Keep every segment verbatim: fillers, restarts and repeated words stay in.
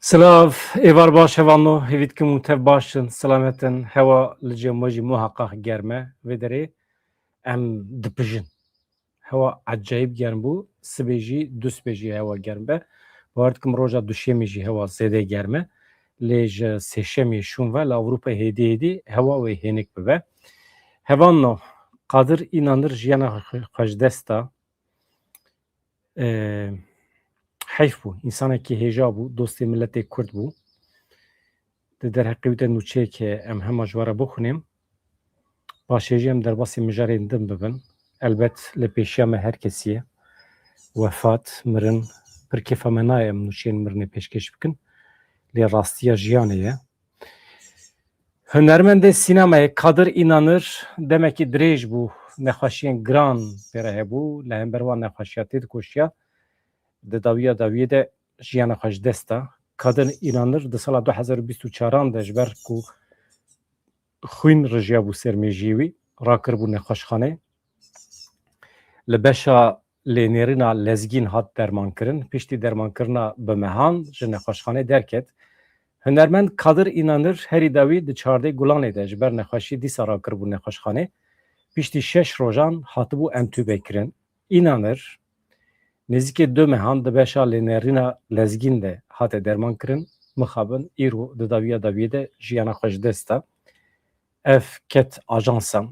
Silav, êvar baş hevalno, hêvî dikim hûn tev baş in, selamet in. Hewa li cem we jî muheqeq germ e. Vê derê em dipijin. Hewa ecayîb germ bû. Sibê jî, dusibê jî hewa germ be. Bawer dikim roja duşemê jî hewa zêde germ e. Lê ji sêşemê şûn ve li Ewropayê hêdî hêdî hewa wê hênik bibe. Hevalno, Qadir Înanir jiyana xwe ji dest da. E, heyf bû. Însanekî hêja bû, dostê miletê Kurd bû. Di derheqê wî de nûçeyek heye, em hema ji we re bixwînim. Paşê jî em derbasî mijarên din bibin. Elbet li pêşiya me her kesî ye. Wefat, mirin, pir kêfa me nayê em nûçeyên mirinê pêşkêş bikin. Lê rastiya jiyanê ye. Hunermendê sînemayê Kadir Înanir demekî dirêj bû, nexweşiyên giran pê re hebû, li hember wan nexweşiya têdikoşiya, di dawiya dawiyê de jiyana xwe ji dest da. Kadir Înanir di sala du hezar û bîst û çaran de ji ber ku xwîn rijiyabû ser mêjiyê wî, rakiribû nexweşxanê. Li beşa lênêrîna lezgîn hat dermankirin. Piştî dermankirina bi mehan ji nexweşxanê derket. Hunermend Kadir Înanir herî dawî di çardê Gulanê de ji ber nexweşî dîsa rakiribû nexweşxanê. Piştî şeş rojan hatibû entûbe kirin. Înanir nêzîkê du mehan di beşa lênêrîna lezgîn de hate dermankirin. Mixabin îro di dawiya dawiyê de jiyana xwe ji dest da. Ev ket ajansa.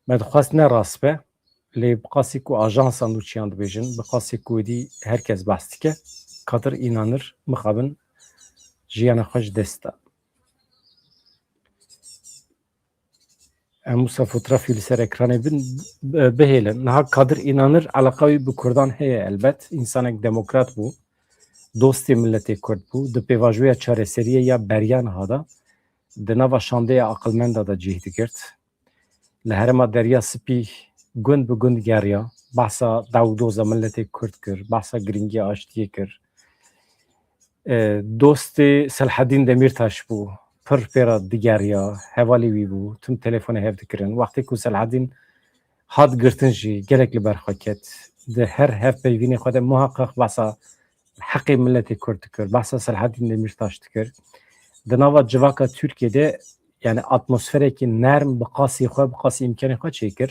Me dixwest ne rast be, lê bi qasî ku ajansa nûçiyan dibêjin, bi qasî ku êdî her kes behs dike, Kadir Înanir mixabin jiyana xwe ji dest da. Em wisa fotoğrafî li ser ekranê bin, bi-, bihêlin. Niha Kadir Înanir eleqa wî bi Kurdan heye elbet. Însanek demokrat bû. Dostê miletê Kurd bû. Di pêvajoya çareseriyê ya beriya niha de di nava şandeya aqilmenda de cih digirt. Li herêma Derya Spî gund bi gund geriya. Behsa daw û doza miletê Kurd kir. Behsa girîngiya aştiyê kir. E, dostê Selhedîn Demîrtaş bû. Pir pê re digeriya, hevalê wî bû, tim telefonê hev dikirin. Wextê ku Selhedîn hat girtin jî gelek li ber xwe ket. Di her hevpeyvînê xwe de muheqeq behsa heqê miletê Kurd dikir, behsa Selhedîn Demîrtaş dikir. Di nava civaka Tirkiyê de, yani, atmosferekî nerm bi qasî xwe, bi qasî îmkanê xwe çêkir.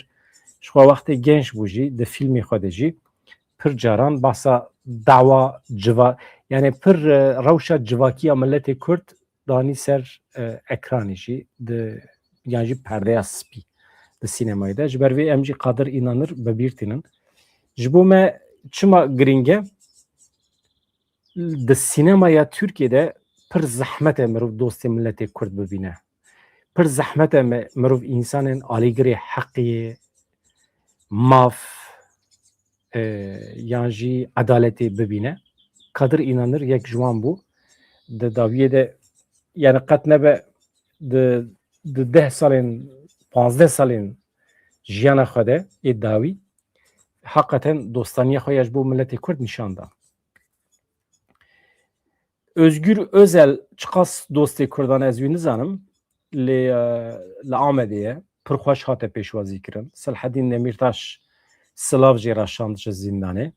Ji xwe wextê genç bû jî, di fîlmê xwe de jî pir caran behsa dawa civa-, yani pir, e, rewşa civakiya miletê Kurd danî ser, e, ekranê jî di, yan jî perdeya spî di sînemayê de. Ji ber vê em jî Qadir Înanir bi bîr tînin. Ji bo me çima girîng e? Di sînemaya Tirkiyê de pir zehmet e mirov dostê miletê Kurd bibîne. Pir zehmet e me-, mirov însanên alîgirê heqê, maf, e, yan jî edaletê bibîne. Kadir Înanir yek ji wan bû. Di dawiyê de, yani qet nebe di, di deh salên, panzdeh salên jiyana xwe de ê dawî heqeten dostaniya xwe ya ji bo miletê Kurd nîşan da. Özgür Özel çiqas dostê Kurdan ez wî nizanim, lê, e, li Amedê ye. Pir xweş hate pêşwazî kirin. Selhedîn Demîrtaş silav jê re şand ji zîndanê.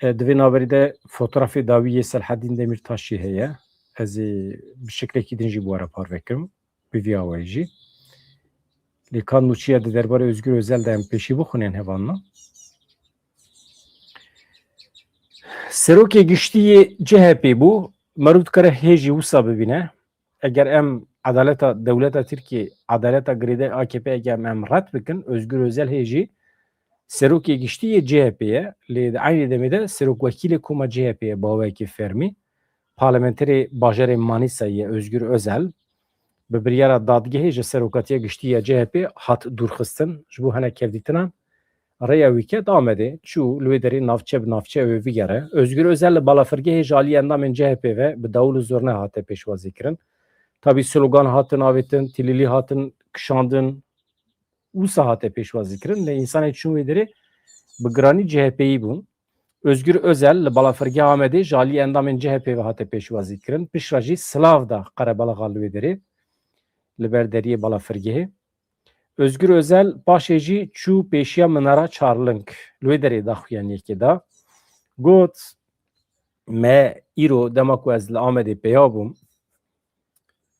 E, di vê navberî de fotografê dawî yê Selhedîn Demîrtaş jî heye. Ez ê bi şiklekî din jî bi we re parve kirim. Bi vî awayî jî. Lê ka nûçiya di derbarê Özgür Özel de em pêşî bixwînin hevalna. Serokê giştî yê C H P bû, meriv dikare hê jî wisa bibîne. Eger em edaleta dewleta Tirkiyê, edaleta girêdayî A K P eger em, em red bikin, Özgür Özel hê jî serokê giştî yê C H P ye, lê di eynî demê de serokwekîlê koma C H P ye, bi awayekî fermî. Parlamenterê bajarê Manîsayê ye Özgür Özel, bi biryara dadgehê ji serokatiya giştî ya C H P hat dûrxistin. Ji bo hinek hevdîtinan rêya wî ket Amedê, çû li wê derê navçe bi navçe ew ê bigere. Özgür Özel li balafirgehê ji alî endamên C H P ve bi dawul û zurna hate pêşwazî kirin. Tabî slogan hatin avêtin, tîlîlî hatin kişandin, wisa hate pêşwazî kirin. Lê însanê çûn wê derê bi giranî C H P'yî bûn. Özgür Özel li balafirgeha Amedê ji alî endamên C H P ve hate pêşwazî kirin. Piştre jî silav da qerebalaxa li wê derê, li ber deriyê balafirgehê. Özgür Özel paşê jî çû pêşiya Minara Çarlink, li wê derê daxuyaniyekê da. Got, Me îro dema ku ez li Amedê peya bûm,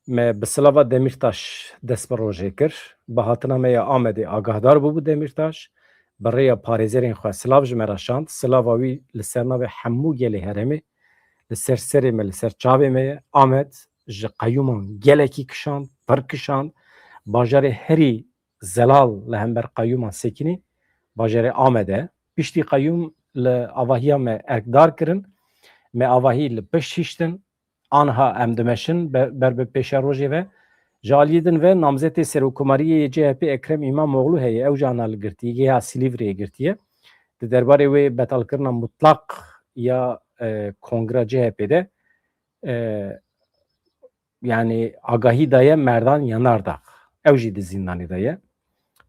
me bi silava Demîrtaş dest bi rojê kir. Bi hatina me ya Amedê agahdar bûbû Demîrtaş. Bi rêya parêzerên xwe silav ji me re şand. Silava wî li ser navê hemû gelê herêmê, li ser serê me, li ser çavê me ye. Amed ji qeyûman gelekî kişand, pir kişand. Bajarê herî zelal li hember qeyûman sekinî bajarê Amed e. Piştî qeyûm li avahiya me erkdar kirin. Me avahî li pişt hiştin. Anha em dimeşin be-, ber bi pêşerojê ve. Ji aliyê din ve namzetê serokkomariyê yê C H P Ekrem İmamoğlu heye. Ew jî ana li girtî, yê ya Silîvriyê girtiye. Di derbarê wê betalkirina mutlaq ya, e, kongra C H P de, e, yani agahî daye Merdan Yanardağ. Ew jî di zîndanê de ye.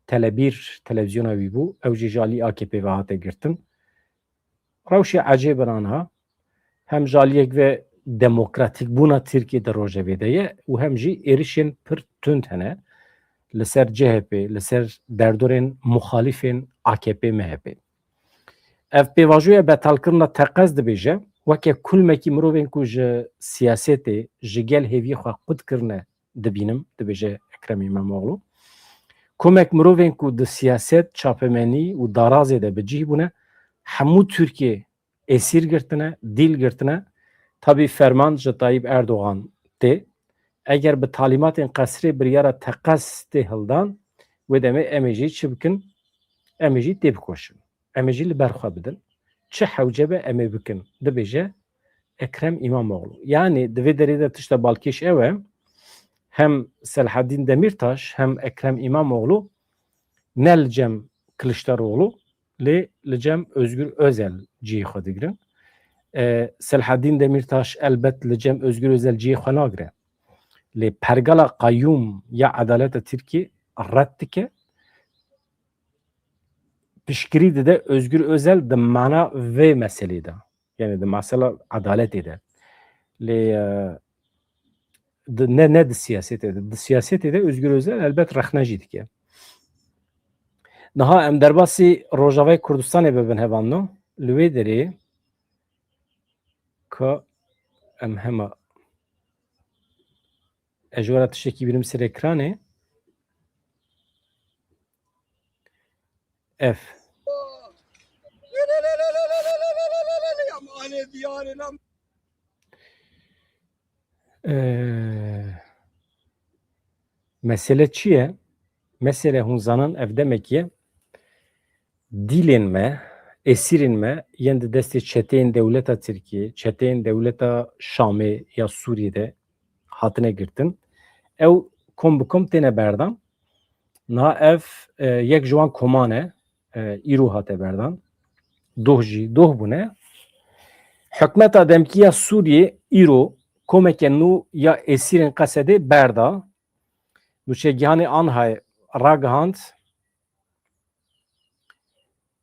Telebîr, televizyona wî bû. Ew jî ji alî A K P ve hate girtin. Rewşê ecêb in anha. Hem ji aliyek ve demokratîkbûna Tirkiyê di rojevê de ye û hem jî êrişên pir tund hene li ser C H P, li ser derdorên muxalîfên A K P M H P. Ev pêvajoya betalkirina teqez dibêje, weke kulmekî mirovên ku ji siyasetê, ji gel hêviyê xwe qut kirine dibînim, dibêje Ekrem İmamoğlu. Komek mirovên ku di siyaset, çapemenî û darazê de bi cih bûne, hemû Tirkiyê êsîr girtine, dîl girtine. Tabî ferman ji Tayyip Erdogan tê. Eger bi talîmatên qesrê biryara teqez tê hildan, wê demê em ê jî çi bikin? Em ê jî têbikoşin. Em ê jî li ber xwe bidin. Çi hewce be em ê bikin, dibêje Ekrem İmamoğlu. Yani di vê derê de tişta balkêş ew e, hem Selahaddin Demirtaş hem Ekrem İmamoğlu ne li cem Kiliçdaroglu, lê li cem Özgür Özel cihê xwe digirin. E, Selahaddin Demirtaş elbet li cem Özgür Özel cihê xwe nagire. Lê pergala qeyûm ya edaleta Tirkiyê red dike, piştgirî dide Özgür Özel di mana vê meselê de. Yani di mesela edaletê de. Lê, e, di, ne, ne di siyasetê de. Di siyasetê de Özgür Özel elbet rexne jî dike. Niha em derbasî Rojavayê Kurdistanê bibin hevalno. Li wê derê ka em hema ez ji we re tiştekî bînim ser ekranê. Ev. Ee, mesele çi ye? Mesele hûn zanin ev demekî ye. Dîlên me, esîrên me yên di destê çeteyên dewleta Tirkiyê, çeteyên dewleta Şamê ya Sûriyê de hatine girtin. Ew kom bi kom têne berdan. Niha ev, e, yek ji wan koman e, e, îro hate berdan. Doh jî, doh bûne. Hikûmeta demkî ya Sûriyê îro komeke nû ya esîrên Qesedê berda. Nûçegihanê Anhayê ragihand,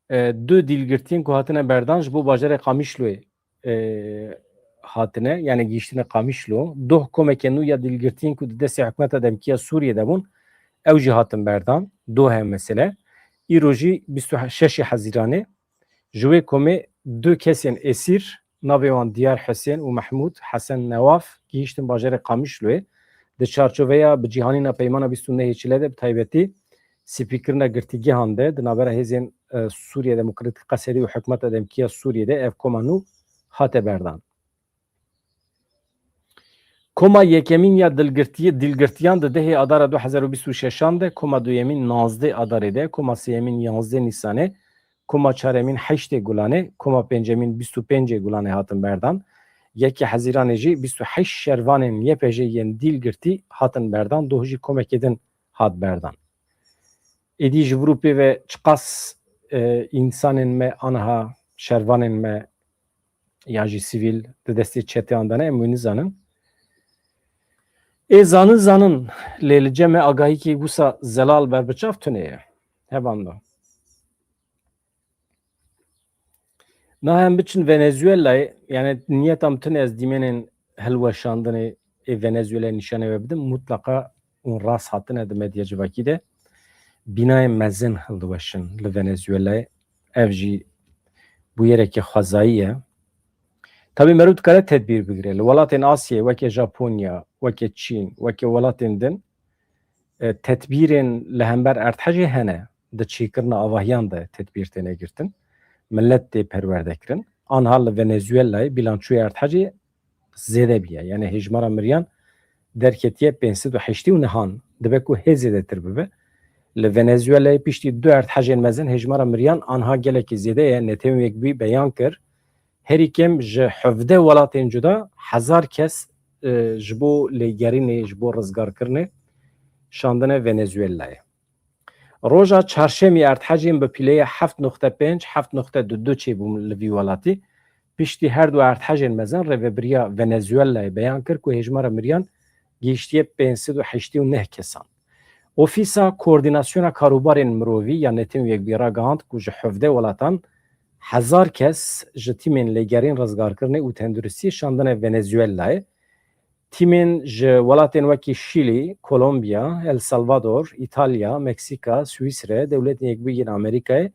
e, du dîlgirtiyên ku hatine berdan ji bo bajarê Qamişloyê, e, hatine, yani gihîştine Qamişlo. Doh komeke nû ya dîlgirtiyên ku di destê hikûmeta demkî ya Sûriyê de bûn, ew jî hatin berdan. Doh e mesele. Îro jî bîst û şeş Hezîranê ji wê komê du kesên esîr, navê wan Diyar Husên û Mehmûd Hesen Newaf, gihîştin bajarê Qamişloyê. Di çarçoveya bicihanîna peymana bîst û nehê Çile de bi taybetî spîkirina girtîgehan de di navbera hêzên, e, Sûriye Demokratîk Qesedê û hikûmeta demkî ya Sûriyê de ev koma nû hate berdan. Koma yekemîn ya dilgirtiyê, dîlgirtiyan di dehê Adara du hezar û bîst û şeşan de, koma duyemîn nazdeh Adarê de, koma sêyemîn yanzdeh Nîsanê, koma çaremîn heştê Gulanê, koma pêncemîn bîst û pêncê Gulanê hatin berdan. Yekê Hezîranê jî bîst û heşt şervanên Y P J yên dîlgirtî hatin berdan, doh jî komekê din hat berdan. Êdî ji vir û pê ve çiqas, e, însanên me aniha, şervanên me yan jî sivîl di destê çeteyan de ne, em wî nizanin. Ê zanin zanin, lê li cem me agahîkê wisa zelal berbiçav tune ye. Hevalno. Na em biçin Venezuelayê, yani niyeta min tune ez dîmenên hilweşandinê ê Venezuelayê nîşanê we bidim, mutlaqa hûn rast hatine di medya civakî de bînayên mezin hildiweşin li Venezuelayê. Ev jî bûyereke xwezayî ye. Tabî meriv dikare tedbîr bigire. Li welatên Asyayê weke Japonya, weke Çîn, weke welatên din, e, tedbîrên li hember erdhejê hene, di çêkirina avahiyan de tedbîr têne girtin. Milet tê perwerde kirin. Anha li Venezuelayê bîlançoya erdhejê zêde bûye. Yani hêjmara miriyan derketiye pênc sed û heştê û nehan. Dibe ku hê zêdetir bibe. Li Venezuelayê piştî du erdhejên mezin hêjmara miriyan anha gelekî zêde ye. Netewên Yekbûyî beyan kir, herî kêm ji hevdeh welatên cuda hezar kes, e, ji bo lêgerînê, ji bo rizgarkirinê şandine Venezuelayê. Roja çarşemî erdhejên bi pîleyê heft noqte pênc, heft noqte du du çêbûn li vî welatî. Piştî her du erdhejên mezin rêvebiriya Venezuelayê beyan kir ku hêjmara miriyan gihiştiye pênc sed û heştê û neh kesan. Ofîsa Koordînasyona Karûbarên Mirovî ya Netewên Yekbûyî ragihand ku ji hevdeh welatan hezar kes ji tîmên lêgerîn rizgarkirinê û tenduristiyê şandine Venezuelayê. Tîmên ji welatên wekî Şîlî, Kolombiya, El Salvador, Îtalya, Meksîka, Swîsre, Dewletên Yekbûyî yên Amerîkayê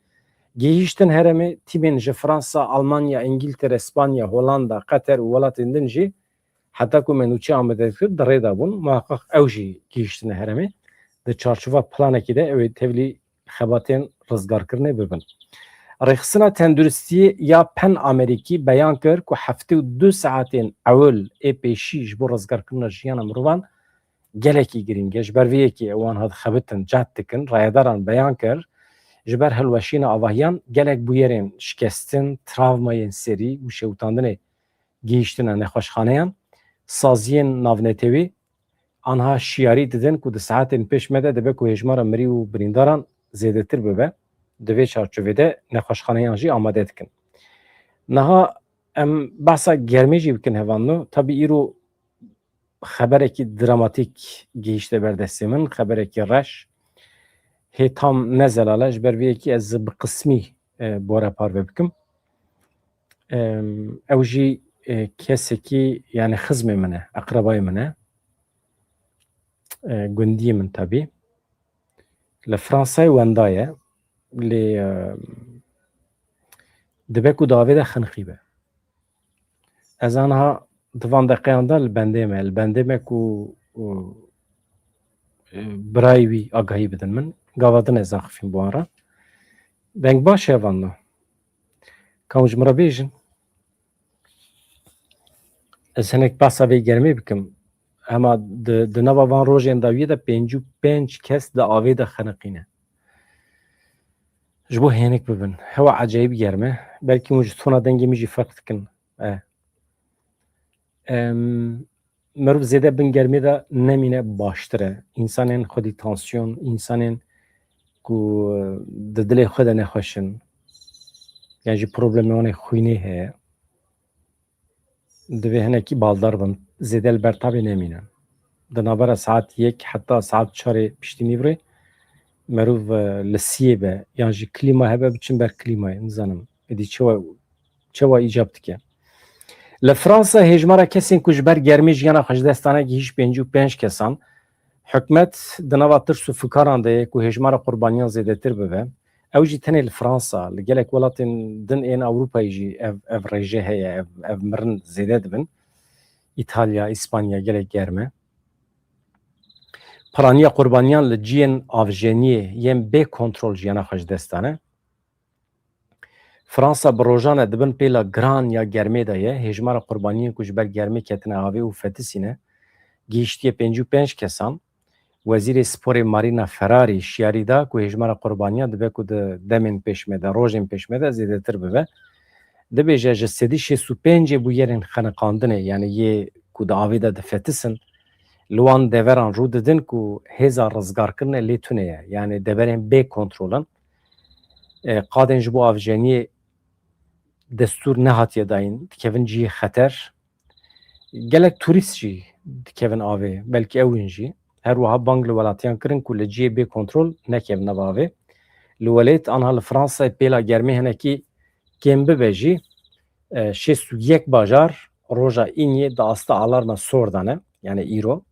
gihîştin herêmê. Tîmên ji Fransa, Almanya, Îngiltere, Spanya, Holanda, Qeter û welatên din jî heta ku me nûçe amade dikir di rê de bûn. Muheqeq ew jî gihîştine herêmê. Di çarçova planekî de ew ê tevlî xebatên rizgarkirinê bibin. Rêxistina Tenduristiyê ya Pan Amerîkî beyan kir ku heftê û du saetên ewil ê pêşî ji bo rizgarkirina jiyana mirovan gelekî girîng e. Ji ber vê yekê wan hat xebitin, cehd dikin. Rayedaran beyan kir, ji ber hilweşîna avahiyan gelek bûyerên şikestin, travmayên serî û şewitandinê gihîştine nexweşxaneyan. Saziyên navnetewî anha şiyarî didin ku di saetên pêş me de dibe ku hêjmara mirî û birîndaran zêdetir bibe. Di vê çarçovê de nexweşxaneyan jî amade dikin. Niha em behsa germê jî bikin hevalno. Tabî îro xeberekî dramatîk gihîşte ber destê min, xeberekî reş. Hê tam ne zelal e, ji ber vê yekê ez bi qismî, e, bore parve bikim. Em, ew jî, e, kesekî, yani xizmê min e, eqrebayê min e. E, gundiyê min tabî. Li Fransayê wenda ye. Lê, e, dibe ku di avê de xiniqî be. Ez aniha di van deqeyan de li bendê me, li bendê me ku, e, birayê wî agahî bidin min. Gava din ez axifîm bi wan re. Deng baş e van no. Ka hûn ji min re bêjin. Ez hinek behsa vê germê bikim. Hema di, di nava van rojên dawiyê de pêncî û pênc kes di avê de xeniqîne. Ji bo hênik bibin. Hewa ecayîb germ e. Belkî hûn ji tona dengê min jî ferq dikin. E. Em, Meriv zêde bin germê de nemîne baştir e. Însanên xwedî tansiyon, însanên ku di dilê xwe de nexweş in, yan jî problemê wan ê xwînê heye, divê hinekî baldar bin, zêde li ber tabê nemînin. Di navbera saet yek heta saet çarê piştî nîvre meriv, e, li siyê be, yan jî klîma hebe, biçin ber klîmayê, nizanim. Êdî çawa, çawa îcab dike? Li Fransa hêjmara kesên ku ji ber germê jiyana xwe ji dest dane gihîşt pêncî û pênc kesan. Hikûmet di nava tirs û fikaran de ye ku hêjmara qurbaniyan zêdetir bibe. Ew jî tenê li Fransa, li gelek welatên din ên Ewropayê jî ev, ev rêje heye, ev, ev mirin zêde dibin. Îtalya, Îspanya gelek germ e. Piraniya qurbaniyan li ciyên avjeniyê yên bê kontrol jiyana xwe ji dest dane. Fransa bi rojan e di bin pêla giran ya germê de ye. Hêjmara qurbaniyên ku ji ber germê ketine avê û fetisîne gihîştiye pêncî û pênc kesan. Wezîrê Sporê Marina Ferrari şiyarî da ku hêjmara qurbaniyan dibe ku di demên pêş me de, rojên pêş me de zêdetir bibe. Dibêje, ji sedî şêst û pêncê bûyerên xeniqandinê, yanî yê ku di avê de difetisin, li wan deveran rû didin ku hêza rizgarkirinê lê tune ye. Yanî deverên bê kontrol in. E, qadên ji bo avjeniyê destûr nehatiye dayîn, dikevin cihê xeter. Gelek turîst jî dikevin avê, belkî ew in jî. Her wiha bang li welatiyan kirin ku li cihê bê kontrol nekevin nav avê. Li welêt anha li Fransayê pêla germê hinekî kêm bibe jî, e, şêst û yek bajar roja îniyê di asta alarma sor de ne, yani îro.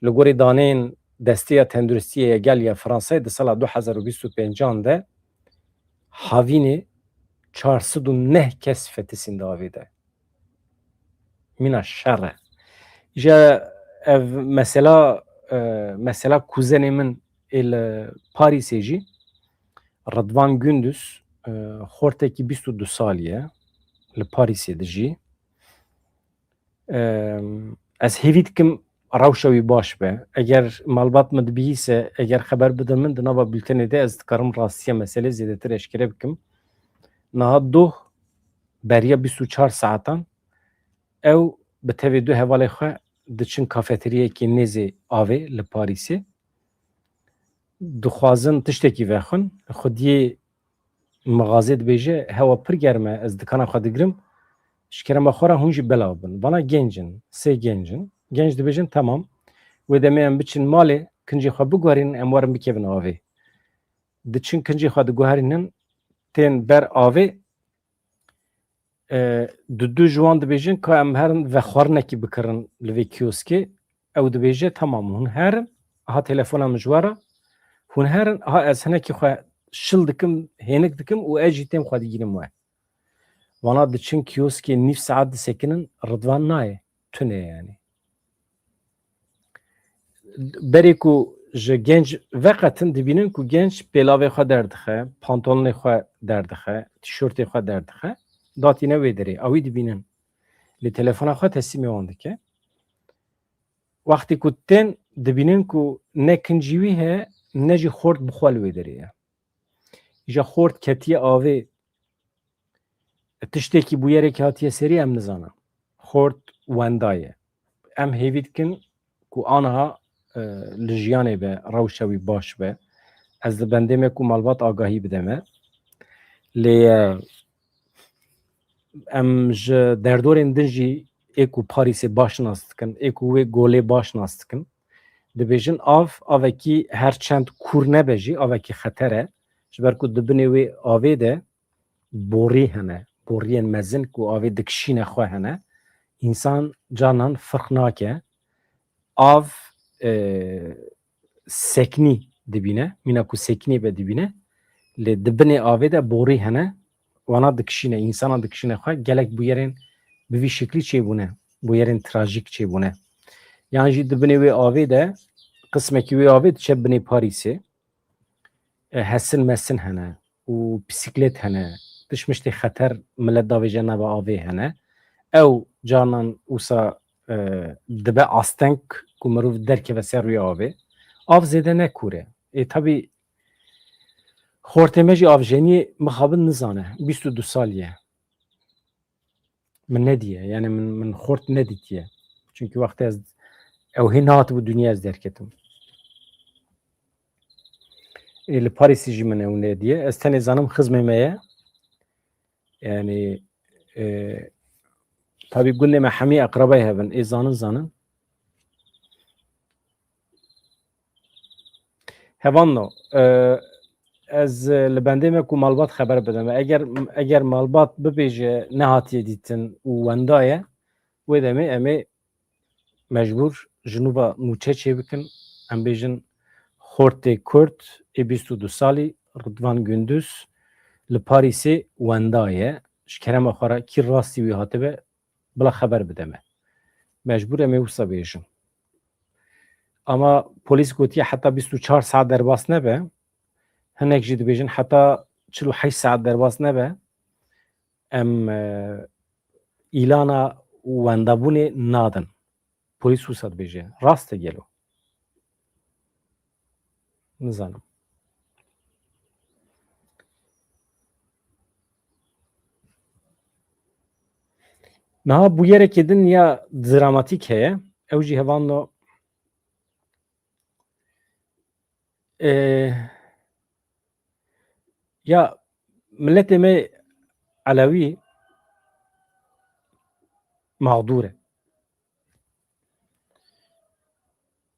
Li gorî daneyên Desteya Tenduristiyê ya Gel ya Fransayê di sala du hezar û bîst û pêncan de havînê çar sed û neh kes fetisîn di avê de. Mîna şer e. Îja ev mesela, e, mesela kuzenê min ê li Parîsê jî, Ridvan Gündüz, e, xortekî bîst û du salî ye, li Parîsê dijî. E, ez hêvî dikim rewşa wî baş be. Eger malbat min dibihîse, eger xeber bidin min, di nava bultenê de ez dikarim rastiya meselê zêdetir eşkere bikim. Niha doh beriya bîst û çar saetan ew bi tevê du hevalê xwe diçin kafeteriyekê nêzê avê li Parîsê. Dixwazin tiştekî vexwin. Xwediyê mixazê dibêje, hewa pir germ e, ez dikana xwe digirim. Ji kerema xwe re hûn jî belav bin. Vana genc in, sê genc in. Genc dibêjin, temam. Wê demê em biçin malê, kincê xwe biguherînin, em werin bikevin avê. Diçin kincê xwe diguherînin, tên ber avê. E, di du ji wan dibêjin, ka em herin vexwarinekî bikirin li vê kioskê. Ew dibêje, temam, hûn herin, aha telefona min ji we re, hûn herin, aha ez hinekî xwe şil dikim, hênik dikim û ez jî têm xwe digînim we. Vana diçin kioskê nîv saet disekinin, Ridvan nayê, tune ye yani. Berê ku ji genc veqetin, dibînin ku genc pêlavê xwe derdixe, pantolonê xwe derdixe, tîşortê xwe derdixe, datîne wê derê, ewî dibînin. Lê telefona xwe teslîmê wan dike. Wextê ku tên, dibînin ku ne kincî wî heye, ne jî xort bi xwe li wê derê ye. Îja xort ketiye avê, tiştekî bûyerekî hatiye serî, em nizanin. Xort wenda ye. Em hêvî dikin ku aniha, e, li jiyanê be, rewşa wî baş be. Ez li bendê me ku malbat agahî bide me. Lê, e, em ji derdorên din jî ê ku Parîsê baş nas dikin, ê ku wê golê baş nas dikin, dibêjin av, avekî her çend kûr nebe jî, avekî xeter e. Ji ber ku di binê wê avê de borî hene, boriyên mezin ku avê dikişîne xwe hene. Însan carnan firq nake. Av, e, seknî dibîne, mîna ku seknî be dibîne, lê di binê avê de borî hene, wana dikişîne, însana dikişîne xwe, gelek bûyerên bi vî şiklî çêbûne, bûyerên trajîk çêbûne. Yan jî di binê wê avê de, qismekî wê avê diçe binê Parîsê, e, hesin mesin hene û bisiklêt hene, tiştmiştê xeter milet davêje nava avê hene. Ew carnan wisa, e, dibe asteng ku mirov derkeve ser rûyê avê. Av zêde ne kûr e. Ê, tabî xortê me jî avjeniyê mixabin nizane. Bîst û du salî ye. Min nediye. Yani min, min xort nedîtiye. Çünkü wextê ez, ew hê nehatibû dinyê ez derketim. Ê, li Parîsî jî min ew nediye. Ez tenê zanim xizmê me ye. Yani, e, tabî gundê me hemî eqrebay hevin. Ê zanin zanin. Hevanno, e, ez, e, li bendê me ku malbat xeber bide me. Eger, eger malbat bibêje nehatiye dîtin û wenda ye, wê demê em ê mecbûr ji nû ve nûçe çêbikin. Em bêjin xortê Kurd ê bîst û du salî Ridvan Gündüz li Parîsê wenda ye. Ji kerema xwe re kî rastî wî hatibe, bila xeber bide me. Mecbûr em ê wisa bêjin. Ama polîs gotiye heta bîst û çar saet derbas nebe. Hinek jî dibêjin heta çil û heşt saet derbas nebe. Em, e, îlana wendabûnê nadin. Polîs wisa dibêje. Rast e gelo? Nizanim. Niha bûyerekê din ya dramatîk heye. Ew jî hevanno, e, ya miletê me Elewî mağdûr e.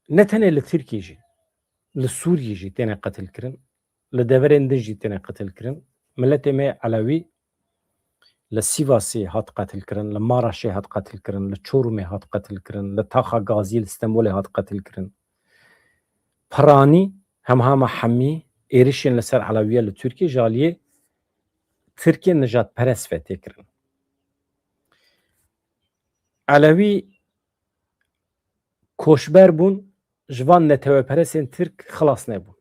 Ne tenê li Tirkiyê jî, li Sûriyê jî têne qetilkirin, li deverên din jî têne qetilkirin. Miletê me Elewî li Sîvasê hat qetilkirin, li Maraşê hat qetilkirin, li Çorumê hat qetilkirin, li Taxa Gaziyê li Stenbolê hat qetilkirin. Piranî hema hema hemî êrişên li ser Elewiya li Tirkiyê ji aliyê Tirkiyên nijadperest ve tê kirin. Elewî koçber bûn, ji van neteweperestên Tirk xilas nebûn.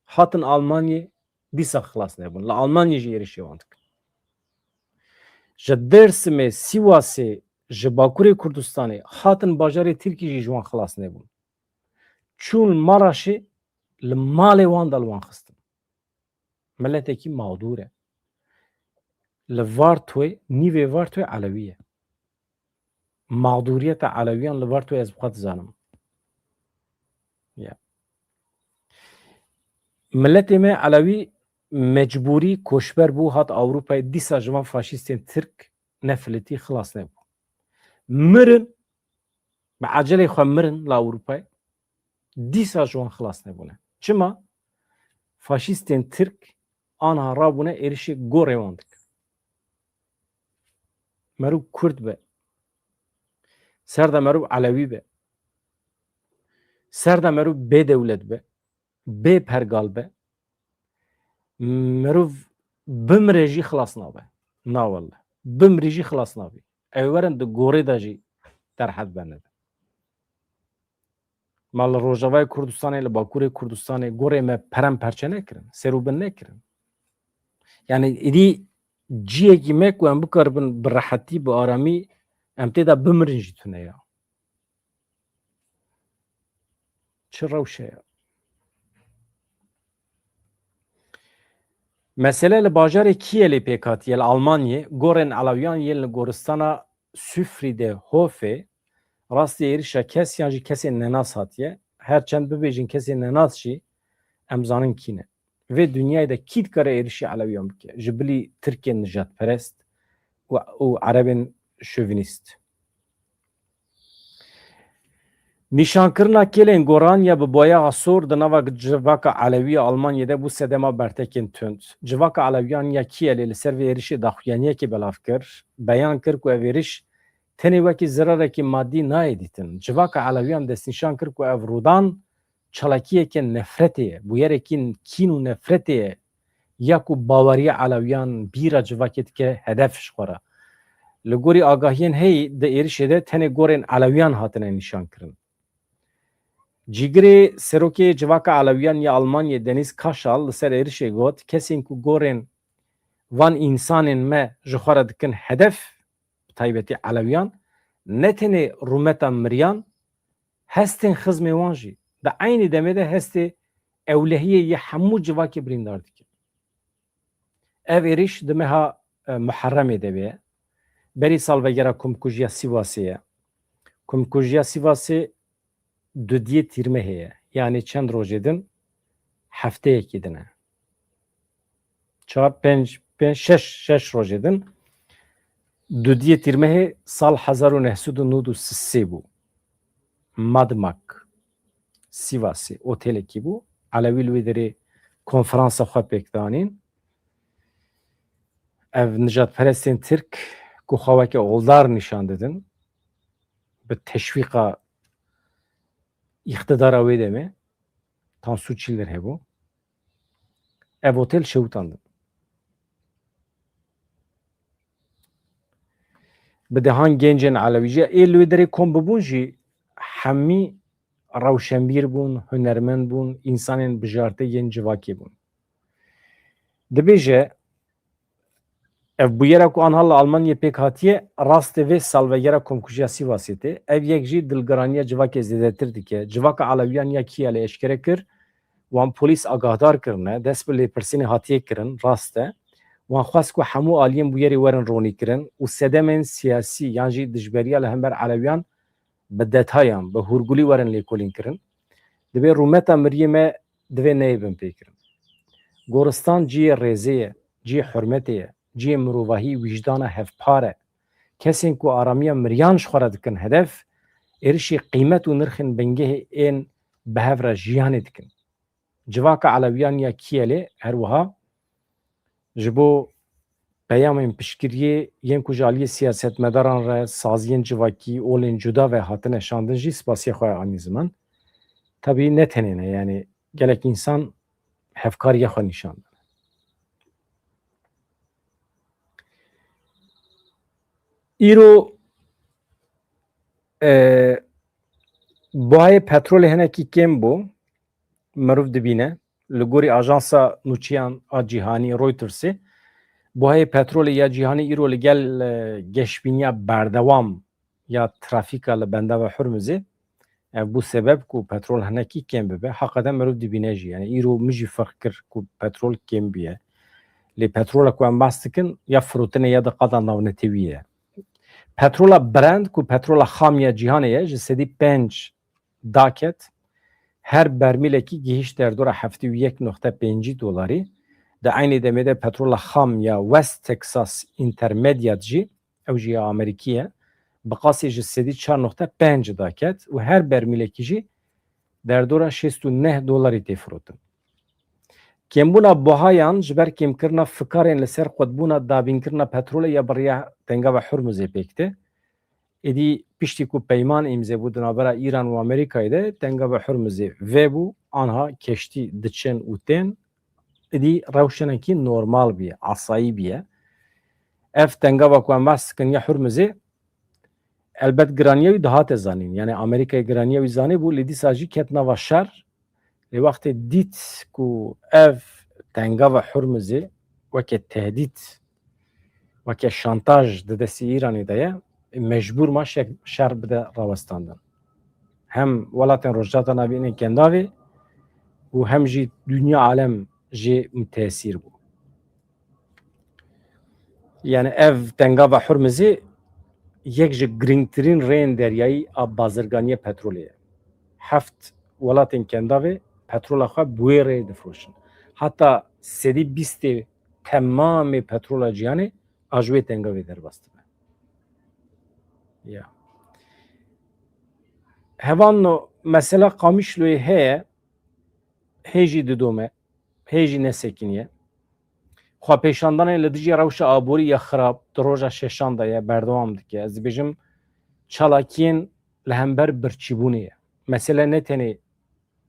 Hatin Almanyê, dîsa xilas nebûn. Li Almanyê jî êrişê wan dikin. Ji Dêrsimê, Sîwasê, ji Bakurê Kurdistanê hatin bajarê Tirkî jî ji wan xilas nebûn. Çûn Maraşê, li malê wan de li wan xistin. Miletekî mağdûr e. Li Vartoyê, nîvê Vartoyê Elewî ye. Mağdûriyeta Elewiyan li Vartoyê ez bi xwe dizanim. Ya. Miletê me Elewî mecbûrî koçber bû, hat Ewropayê, dîsa ji van faşîstên Tirk nefilitî, xilas nebû. Mirin, bi ecelê xwe mirin li Ewropayê, dîsa ji wan xilas nebûne. Çima? Faşîstên Tirk anha rabûne êrişê gorê wan dikin. Merû Kurd be, ser de merû Elewî be, ser de merû bê dewlet be, bê pergal be, mirov bimre jî xilas nabe. Na welle. Bimrî jî xilas nabî. Ew werin di gorê de jî derhet benebe. Ma li Rojavayê Kurdistanê, li Bakurê Kurdistanê gorê me perem perçe nekirin, ser û bin nekirin. Yani êdî cihekî me ku em bikaribin bi rehetî, bi aramî em tê de bimirin jî tune ya. Çi rewşe ye? Mesele li bajarê Kiyelê pêk hatiye, li Almanyê, gorên Elewiyan yên li goristana Süfrî de Hofe, rastî êrişa kes yan jî kesên nenas hatiye. Her çend bibêjin kesên nenas jî, em zanin kî ne. Vê dinyayê de kî dikare êrişî Elewiyan bike? Ji bilî Tirkên nijadperest û, û Erebên şovînîst. Nîşankirina kêlên goran ya bi boyaxa sor di nava civaka Elewî ya Almanyê de bû sedema bertekên tund. Civaka Elewiyan ya Kiyelê li ser vê êrişê daxuyaniyekê belav kir, beyan kir ku ev êriş tenê wekî zirarekî madî nayê dîtin. Civaka Elewiyan destnîşan kir ku ev rûdan çalakiyeke nefretê ye, bûyerekî kîn û nefretê ye, ya ku baweriya Elewiyan bîra civakê dike hedef ji xwe re. Li gorî agahiyên heyî, di êrişê de tenê gorên Elewiyan hatine nîşankirin. Cîgirê Serokê Civaka Elewiyan ya Almanyê Deniz Kaşal li ser êrişê got, kesên ku gorên van însanên me ji xwe re dikin hedef, bi taybetî Elewiyan, ne tenê rûmeta miriyan, hestên xizmê wan jî, di eynî demê de hestê ewlehiyê yê hemû civakê birîndar dike. Ev êrîş di meha, e, Muherremê de bûye. Berî salvegera komkujiya Sîvasê ye. Komkujiya Sîvasê dudiyê Tîrmehê ye. Yanî çend rojê din, hefteyekî din e. Çar, pênc, pênc, şeş, şeş rojê din. Dudiyê Tîrmehê sal hezar û neh sed û nod û sê bû. Madmak, Sîvasê, otelekî bû. Elewî li wê derê konferansa xwe pêk danîn. Ev nijadperestên Tirk ku xwe weke oldar nîşan didin, bi teşwîqa îqtidara wê demê, Tansu Çiller hebû. Ev otel şewitandin. Bi dehan gencên Elewî jî ê li wê derê kom bibûn jî hemî rewşenbîr bûn, hunermend bûn, însanên bijarte yên civakê bûn. Dibêje, ev bûyera ku anha li Almanyê pêk hatiye, rastê vê salvegera komkujiya Sîvasê tê. Ev yek jî dilgiraniya civakê zêdetir dike. Civaka Elewiyan ya Kiyelê eşkere kir, wan polîs agahdar kirine, dest bi lêpirsînê hatiye kirin, rast e. Wan xwest ku hemû aliyên bûyerê werin ronîkirin û sedemên siyasî yan jî dijberiya li hember Elewiyan bi detayan, bi hûrgulî werin lêkolînkirin. Divê rûmeta miriyê me divê neyê binpêkirin. Goristan cihê rêzê ye, cihê hurmetê ye, cihê mirovahî, wîjdana hevpar e. Kesên ku aramiya miriyan ji xwe re dikin hedef, êrişî qîmet û nirxên bingehê ên bi hev re jiyanê dikin. Civaka Elewiyan ya Kiyelê her wiha ji bo peyamên piştgiriyê yên ku ji aliyê siyasetmedaran re, saziyên civakî, olên cuda ve hatine şandin jî spasiya xwe anî ziman. Tabî ne tenê ne, yanî gelek însan hevkariya xwe nîşan dane. Îro E, buhayê petrolê hinekî kêm bû, mirov dibîne. Li gorî ajansa nûçeyan a cîhanî Reutersê, buhayê petrolê ya cîhanî îro li gel, e, geşbîniya berdewam ya trafîka li bendava Hurmizê, ev bû sebeb ku petrol hinekî kêm bibe. Heqeten mirov dibîne jî. Yani îro min jî ferq kir ku petrol kêm bûye. Lê petrola ku em behs dikin ya firotine ya di qada navnetewî ye. Petrola Brent ku petrola xam ya cîhanê ye, ji sedî pênc daket. Her bermîlekî gihîşt derdora heftê û yek noqte pêncî dolarî. Di eynî demê de petrola xam ya West Texas Intermediate jî, ew jî ya Amerîkî ye, bi qasî ji sedî çar noqte pênc daket û her bermîlekî jî derdora şêst û neh dolarî tê firotin. Kêmbûna buhayan ji ber kêmkirina fikarên li ser qutbûna dabînkirina petrolê ya bi riya tengava Hurmuzê pêk tê. Êdî piştî ku peyman îmze bû di navbera Îran û Amerîkayê de, tengava Hurmuzê vebû, anha keştî diçin û tên, êdî rewşenekî normal bûye, asayî bûye. Ev tengava ku em behs dikin ya Hurmuzê, elbet giraniya wî dihate zanîn. Yani Amerîkayê giraniya wî zanîbû, lê dîsa jî ket nava şer. Lê wextê dît ku ev tengava Hurmuzê weke tehdît, weke şantaj di destê Îranê de ye, mecbûr ma şek-, şer bide rawestandin. Hem welatên Rojhilata Navîn ên Kendavê û hem jî dinya alem jê mutesîr bû. Yani ev tengava Hurmizê yek ji girîngtirîn rêyên deryayî a bazirganiya petrolê ye. Heft welatên Kendavê petrola xwe bi wê rêyê difiroşin. Heta sedî bîstê temamê petrola cîhanê a ji wê tengavê derbas dibe. Ya. Hevalno, mesela Qamişloyê heye, hê jî didome, hê jî nesekiniye. Xwepêşandanên li dijî rewşa aborî ya xirab di roja şeşan de ye, berdewam dike. Ez dibêjim çalakiyên li hember birçîbûnê ye. Mesele ne tenê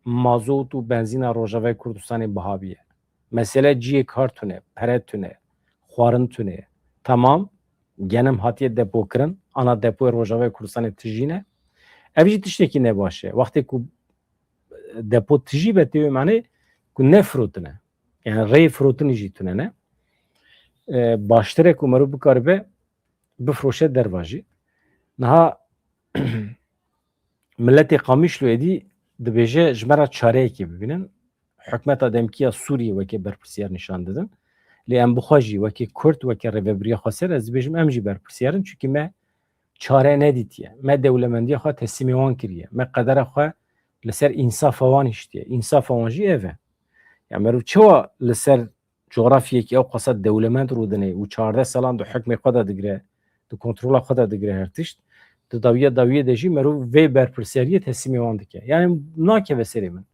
mazot û benzîna Rojavayê Kurdistanê biha bûye. Mesele cihê kar tune, pere tune, xwarin tune ye. Temam, genim hatiye depokirin, ana depoyê Rojavayê Kurdistanê tijî ne. Ev jî tiştekî nebaş e. Wextê ku depo tijî be, tê wê manê ku nefirotine. Yani rê firotinî jî tune ne. E, baştir e ku meriv bikaribe bifroşe derva jî. Niha miletê Qamişlo êdî dibêje ji me re çareyekê bibînin. Hikûmeta demkî ya Sûriyê weke berpirsiyar nîşan didin. Lê em bi xwe jî weke Kurd, weke rêvebiriya xweser, ez dibêjim em jî berpirsiyar in, çunkî me çare nedîtiye. Me dewlemendiya xwe teslîmê wan kiriye. Me qedera xwe li ser însafa wan hiştiye. Însafa wan jî ev e. Ya meriv çawa li ser cografyekî ew qasa dewlemend rûdinê û çardeh salan di hukmê xwe de digire, di kontrola xwe de digire her tişt, di dawiya dawiyê de jî meriv vê berpirsiyariyê teslîmê wan dike. Yani nakeve serê min.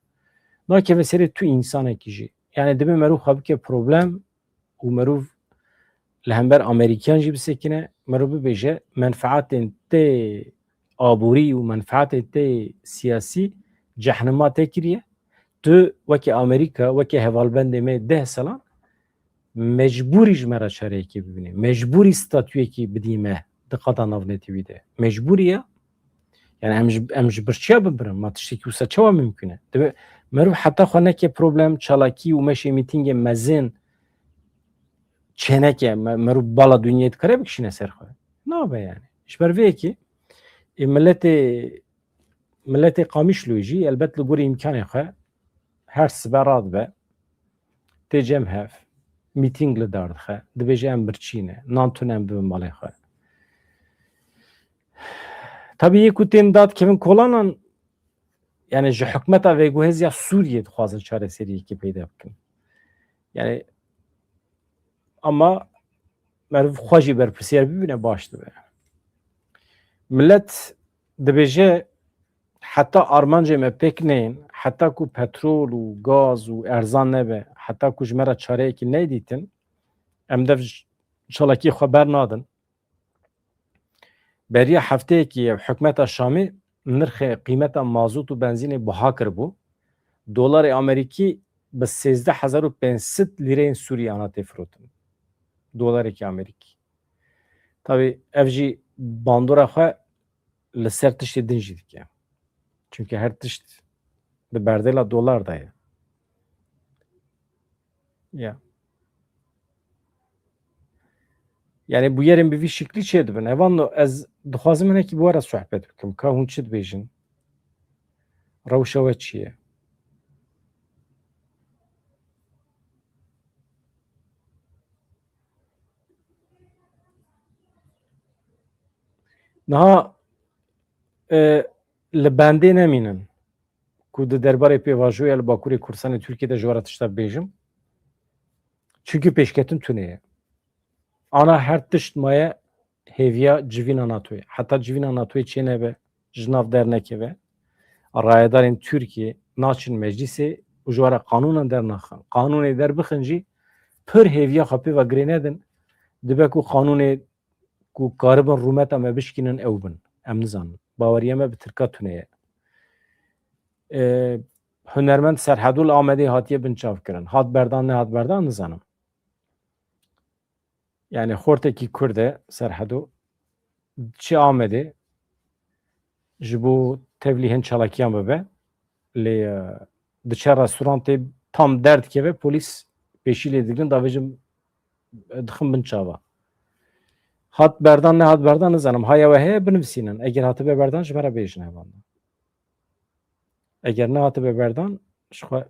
Nakeve serê tu însanekî jî. Yani divê meriv xwe bike problem û meriv li hember Amerîkiyan jî bisekine, meriv bibêje, menfaatên tê aborî û menfaatên tê siyasî cehnima te kiriye. Tu weke Amerîka, weke hevalbendê me deh salan mecbûrî ji me re çareyekê bibînî. Mecbûrî statuyekî bidî me di qada navnetewî de. Mecbûrî ya. Yani em ji, em ji birçiya bibirin. Ma tiştekî wisa çawa mimkun e? Divê meriv heta xwe neke problem, çalakî û meşê mîtîngê mezin çêneke, me-, meriv bala dinyayê dikare bikişîne ser xwe. Nabe yani. Ji ber vê yekê, ê, miletê, miletê Qamişloyê jî elbet li gorî îmkanê xwe her sibe radibe, tê cem hev, mîtîng li dar dixe, dibêje em birçî ne, nan tune em bibin malê xwe. Tabî yê ku tên dad kevin kolanan, yani ji hikûmeta vêguhêz ya Sûriyê dixwazin çareseriyekê peyda bikin. Yani ama meriv xwe jî berpirsiyar bibîne baş dibe. Milet dibêje heta armancê me pêk neyên, heta ku petrol û gaz û erzan nebe, heta ku ji me re çareyekî nedîtin, em dev çalakiyê xwe bernadin. Beriya hefteyekî ye hikûmeta Şamê nirxê qîmeta mazot û benzînê buha kiribû. Dolarê Amerîkî bi sêzdeh hezar û pênc sed lîreyên Sûrî ana tê firotin. Dolarekî Amerîkî. Tabî ev jî bandora xwe li ser tiştê din jî dike. Çunke her tişt di berdêla dolar de ye. Ya. Yani bûyerên bi vî şiklî çêdibin. Evan ez dixwazim hinekî bi we re sohbet bikim. Ka hûn çi dibêjin? Rewşa we çi ye? Niha, e, li bendê nemînin ku di derbarê pêvajoya li Bakurê Kurdistanê Tirkiyê de ji we re tişta bêjim. Çimkî pêşketin tune ye. Ana her tişt maye hêviya civîna NATOyê. Heta civîna NATOyê çênebe, ji nav dernekeve, rayedarên Tirkiyê naçin meclîsê û ji we re qanûnan dernaxin. Qanûnê derbixin jî pir hêviya xwe pê ve girê nedin. Dibe ku qanûnê ku karibin rûmeta me bişkînin ew bin. Em nizanin. Baweriya me bi tirka tune ye. E, hunermend Serhedû li Amedê hatiye binçavkirin. Hat berdan, nehat berdan nizanim. Yani xortekî Kurd e Serhedû. Çi Amedê ji bo tevlî hin çalakiyan bibe. Lê, e, diçe restorantê tam derdikeve, polîs pêşî lê digrin, davêjin, e, dixin bin çava. Hat berdan, nehat berdan nizanim. Haya we heye, binivîsînin. Eger hatibe berdan, ji me re bêjin hevalno. Eger nehatibe berdan, ji xwe.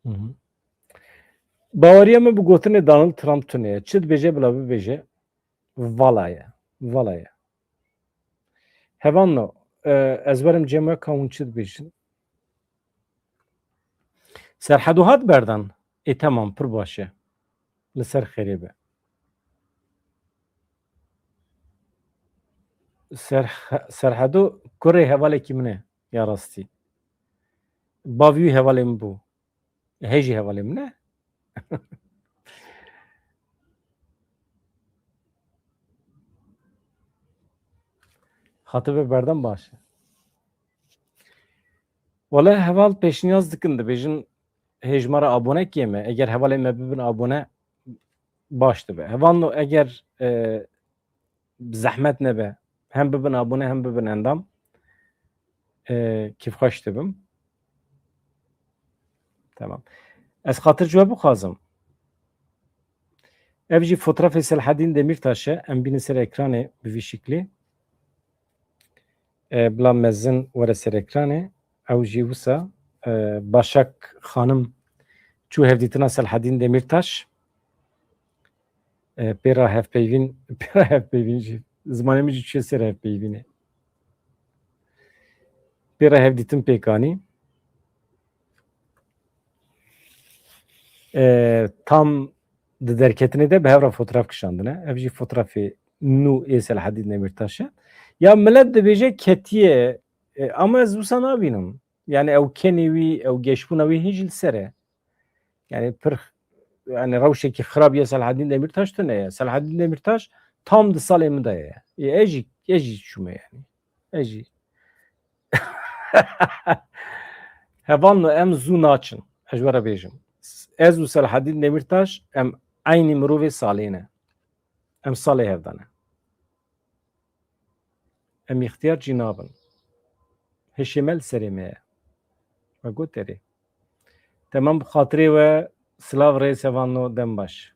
Hı hı. Baweriya min bi gotinê Donald Trump tune ye. Çi dibêje bila bibêje, vala ye. Vala ye. Hevalno, e, ez werim cem we ka hûn çi dibêjin. Serhedû hat berdan? Ê, temam, pir baş e. Li ser xêrê be. Serh-, Serhedû kurê hevalekî min e, ya rastî. Bavî wî hevalê min bû. Hê jî hevalê min e. Hatibe berdan baş e. Wele heval pêşniyaz dikin, dibêjin hê ji me re abone kêm e. Eger hevalên me bibin abone, baş dibe. Hevalno eger, e, zehmet nebe, hem bibin abone hem bibin endam, e, kêfxweş dibim. Tamam. Ez xatir ji we bixwazim. Ev jî fotrafê Selhedîn Demîrtaş e. Em bînin ser ekranê bi vî şiklî. E, bila mezin were ser ekranê. Ew jî wisa, e, Başak Xanim çû hevdîtina Selhedîn Demîrtaş. E, pê re hevpeyvîn, pê re hevpeyvîn jî. Zimanê min jî çûye ser hevpeyvînê. Pê re hevdîtin pêk anî. E, tam di derketinê de bi hev re fotraf kişandine. Ev jî fotrafê nû ê Selhedîn Demîrtaş e. Ya milet dibêje ketiye, e, ama ez wisa nabînim. Yani ew kenê wî, ew geşbûna wî hê jî li ser e. Yani pir, yani rewşekî xirab ya Selhedîn Demîrtaş tune ye. Selhedîn Demîrtaş tam di salê min de ye. Ê, ez jî, ez jî çûme yani. Ez jî. Hevalno em zû naçin. Ez ji we re bêjim. Ez û Selhedîn Demîrtaş em eynî mirovê salê ne. Em salê hev de ne. Em îxtiyar jî nabin. Hişê me li serê me ye. Me got erê. Temam, bi xatirê we, silav rêz hevalno, dem baş.